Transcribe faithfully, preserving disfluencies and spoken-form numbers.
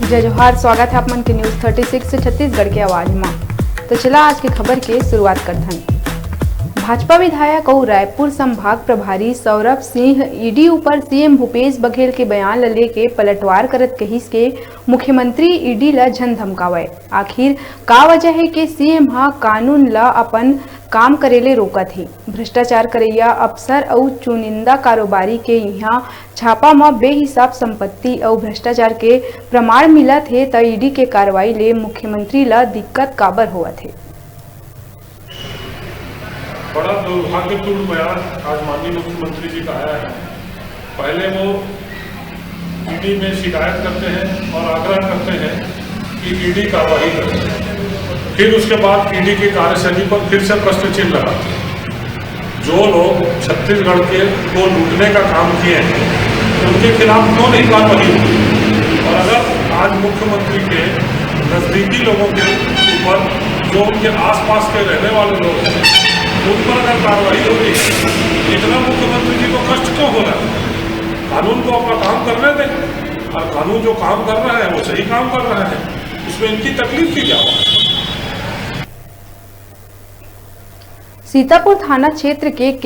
जय जोहार, स्वागत है आप मन के न्यूज़ थर्टी सिक्स छत्तीसगढ़ के आवाज मा। तो चला आज के खबर के शुरुआत करथन। भाजपा विधायक अउ रायपुर संभाग प्रभारी सौरभ सिंह ईडी ऊपर सीएम भूपेश बघेल के बयान ल लेके पलटवार करत कहिस के मुख्यमंत्री ईडी ल झन धमकावय। आखिर का वजह हे के सीएम ह कानून ल अपन काम करे ले रोकत हे? भ्रष्टाचार करइया अफसर अउ चुनिंदा कारोबारी के इहां छापा म बेहिसाब संपत्ति अउ भ्रष्टाचार के प्रमाण मिलत हे, त ईडी के कार्रवाई ले मुख्यमंत्री ल दिक्कत काबर होवत हे? बड़ा दुर्भाग्यपूर्ण बयान आज माननीय मुख्यमंत्री जी का आया है। पहले वो ईडी में शिकायत करते हैं और आग्रह करते हैं कि ईडी कार्रवाई करे, फिर उसके बाद ईडी की कार्यशैली पर फिर से प्रश्न चिन्ह लगाते हैं। जो लोग छत्तीसगढ़ के को लूटने का काम किए हैं, उनके खिलाफ क्यों नहीं कार्रवाई हुई? और अगर आज मुख्यमंत्री के नजदीकी लोगों के ऊपर, जो उनके आसपास के रहने वाले लोग हैं, उन पर अगर कार्रवाई हो रही है, इतना मुख्यमंत्री जी को कष्ट क्यों हो रहा है? कानून को अपना काम करने दें, और कानून जो काम कर रहा है वो सही काम कर रहा है, इसमें इनकी तकलीफ की क्या बात? सीतापुर थाना क्षेत्र के